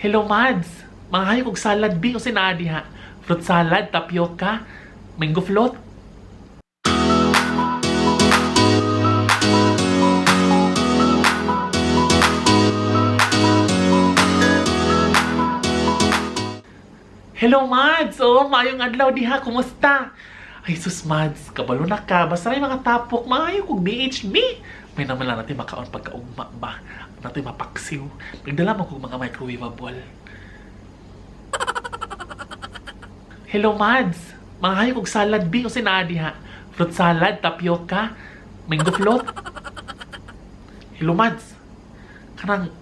Hello, Mads. Mangayo kog salad bi o naa diha. Fruit salad, tapioca, mango float. Hello, Mads! Oh, maayong adlaw diha. Kumusta? Ay, sus, Mads. Kabalo na ka. Basta na mga tapok. Maayo kog BHB. May naman lang natin makaon pagkaugma ba. Natin mapaksiw. Nagdala mo kog mga microwavable. Hello, Mads. Mangayo kog salad bi o naa diha. Fruit salad, tapioca, mango float. Hello, Mads. Kanang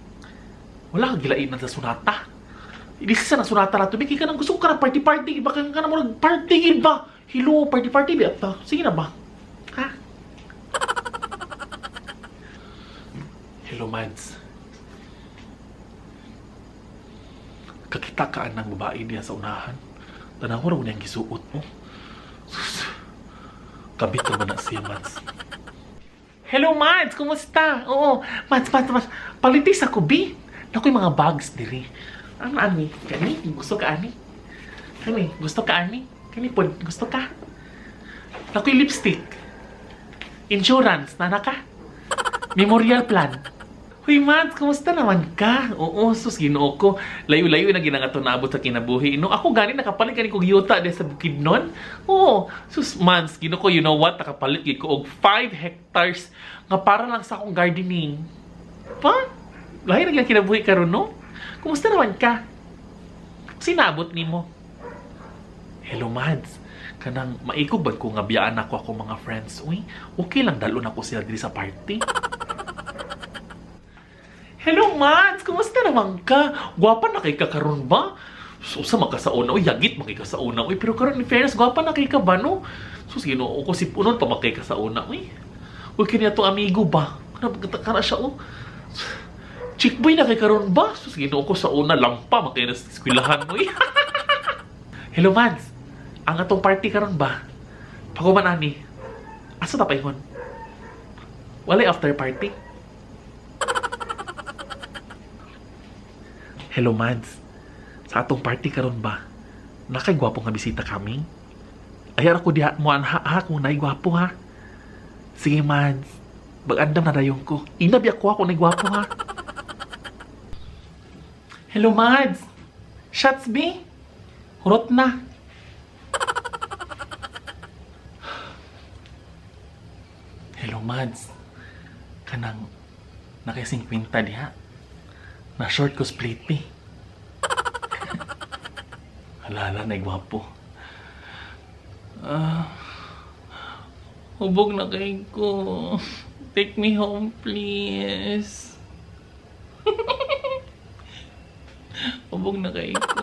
wala ka gilainan sa sunata. Hindi sa na sunata na tubig. Kaya kanang gusto ko ka ng party-party. Iba ka ka na mo party ba? Hello, party-party ba? Ata? Sige na ba? Ha? Hello, Mads. Kakita ka ng babae diya sa unahan. Tanaw raw niyang gisuot mo. Sus. Kabit naman na siya, Mads. Hello, Mads! Kumusta? Oo, Mads, Mads, Mads. Palitis ako, B. Naku, yung mga bags diri. Ano, ani? Kani? Gusto ka, ani? Kani? Gusto ka, ani? Kani po, gusto ka? Naku, yung lipstick. Insurance, nana ka? Memorial plan. Huy, Mads, kumusta naman ka? Oo, sus, Ginoo ko. Layo-layo na ginangato naabot sa kinabuhi. No, ako gani nakapalit gani kog yuta di sa Bukidnon. Oo, sus, Mads, Ginoo ko, you know what? Nakapalit gid ko og 5 hectares nga para lang sa akong gardening. Pa? Lahi na gyud kinabuhi karon, no? Kumusta naman ka? Sinabot nimo. Hello, Mads. Kanang maikog ba ko nga biyaan ako akong mga friends? Uy, okay lang dalon ako sila diri sa party. Hello, Mads! Kumusta naman ka? Gwapa na kay ka karon ba? So, sa makasauna, uy, yagit makay ka sa una, uy. Pero karon in fairness, gwapa na kay ka ba, no? So, Ginoo ko, si punon pa makay ka sa una, uy. Uy, kini atong amigo ba? Kana, kana siya, oh. Chick boy na kay karon ba? Sus, Ginoo ko, sa una, lampa, makay na sa eskwelahan, uy. Hello, Mads. Ang atong party karon ba? Paguman ani. Asa ta paingon? Walay after party? Hello, Mads. Sa atong party karon ba? Nakay gwapo nga bisita kami. Ayar ako diha mo ha, ha kung naay gwapo ha. Sige, Mads. Bagandam na dayon ko. Inabi ako ako naay gwapo ha. Hello, Mads. Shots B. Hurot na. Hello, Mads. Kanang nakay 50 diha. Na short ko split eh. Halala na gwapo. Ah, hubog na kay ko. Take me home, please. Hubog na kay ko.